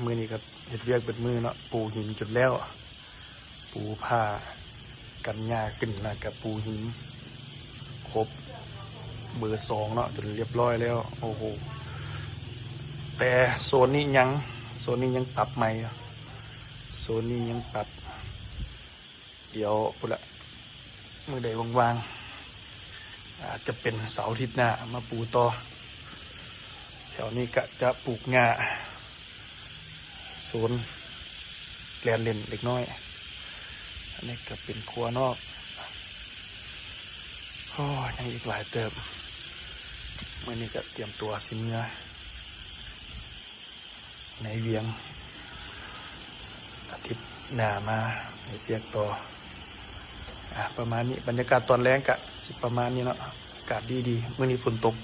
ມື້ນີ້ກໍເຮັດວຽກເບິດມື້ເນາະ ປູຫີນຈົນແລ້ວ ປູຜ້າກັນຫຍ້າຂຶ້ນ ແລ້ວກໍປູຫີນຄົບເບີສອງເນາະ ຈົນລຽບຮ້ອຍແລ້ວ. ໂອ້ໂຫ ແຕ່ໂຊນນີ້ຍັງ ໂຊນນີ້ຍັງປັບໃໝ່ຢູ່ ໂຊນນີ້ຍັງປັບ ດຽວພຸ້ນລະ ມື້ໃດວ່າງໆ ອາດຈະເປັນເສົາອາທິດໜ້າມາປູຕໍ່. ແຖວນີ້ກະຈະປູກຫຍ້າ ໂຊນແລ່ນຫຼິ້ນເດັກນ້ອຍ. ອັນນີ້ກະເປັນຄົວນອກ. ໂອ້ ຍັງອີກຫຼາຍເຕີບ. ມື້ນີ້ກະຕຽມຕົວຊິເມືອ ໃນວຽງ ອາທິດໜ້າມາເຮັດວຽກຕໍ່. ອາ ປະມານນີ້ ບັນຍາກາດຕອນແລງກະຊິປະມານນີ້ເນາະ ອາກາດດີໆ. ມື້ນີ້ຝົນຕົກ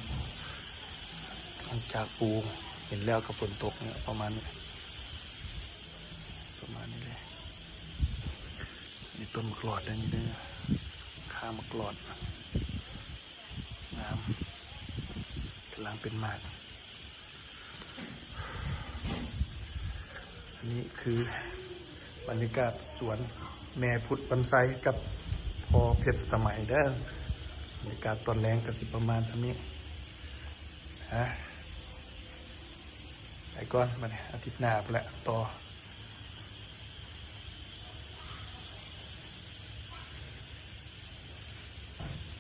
ຫຼັງຈາກປູຫີນແລ້ວກໍຝົນຕົກເນາະ ປະມານນີ້ ປະມານນີ້ເລີຍ. ນີ້ຕົ້ນໝາກຫຼອດເດີ ນີ້ເດີ ຂ້າງໝາກຫຼອດ ງາມ ກຳລັງເປັນໝາກ. ອັນນີ້ຄືບັນຍາກາດສວນແມ່ພຸດວັນໄຊກັບພໍ່ເພັດສະໄໝເດີ. ບັນຍາກາດຕອນແລງກໍຊິປະມານສ່ຳນີ້. ອາ ໄປກ່ອນ ບັດນີ້ອາທິດໜ້າພຸ້ນແຫຼະຕໍ່.